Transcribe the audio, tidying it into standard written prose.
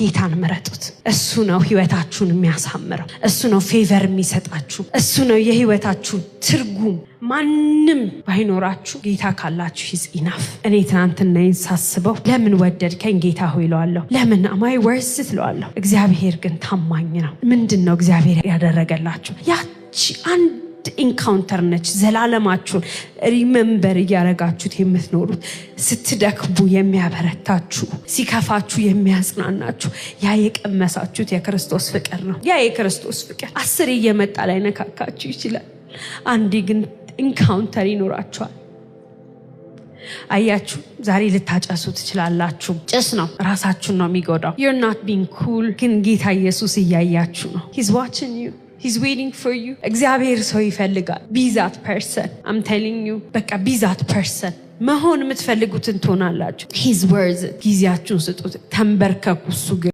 ጌታን ምረጡት። እሱ ነው ህይወታችሁን የሚያሳምረው። እሱ ነው favor የሚሰጣችሁ። እሱ ነው የህይወታችሁ ትርጉም። ማንም ባይኖራችሁ ጌታ ካላችሁ he's enough። እኔ ትናንትናዬን ሳስበው ለምን ወደድከኝ ጌታ ሆይ እለዋለሁ። ለምን am I worth it እለዋለሁ። እግዚአብሔር ግን ታማኝ ነው። ምንድን ነው እግዚአብሔር ያደረገላችሁ? ያቺ አንድ encounter ነች ዘላለማችሁን remember እያረጋችሁት የምትኖሩት። ስትደክሙ የሚያበረታችሁ፣ ሲከፋችሁ የሚያጽናናችሁ ያ የቀመሳችሁት የክርስቶስ ፍቅር ነው። ያ የክርስቶስ ፍቅር 10 እየመጣ ላይነካካችሁ ይችላል። አንዴ ግን encounter ይኖራችኋል። አያችሁ፣ ዛሬ ልታጨሱ ትችላላችሁ። ጭስ ነው፣ ራሳችሁን ነው የሚጎዳው። You're not being cool፣ ግን ጌታ ኢየሱስ እያያችሁ ነው። He's watching you. He's waiting for you። እግዚአብሔር ሰው ይፈልጋል። Be that person, I'm telling you። በቃ be that person። መሆን የምትፈልጉትን ትሆናላችሁ። He's worth። ጊዜያችሁን ስጡት። ተንበርከኩ እሱ ግን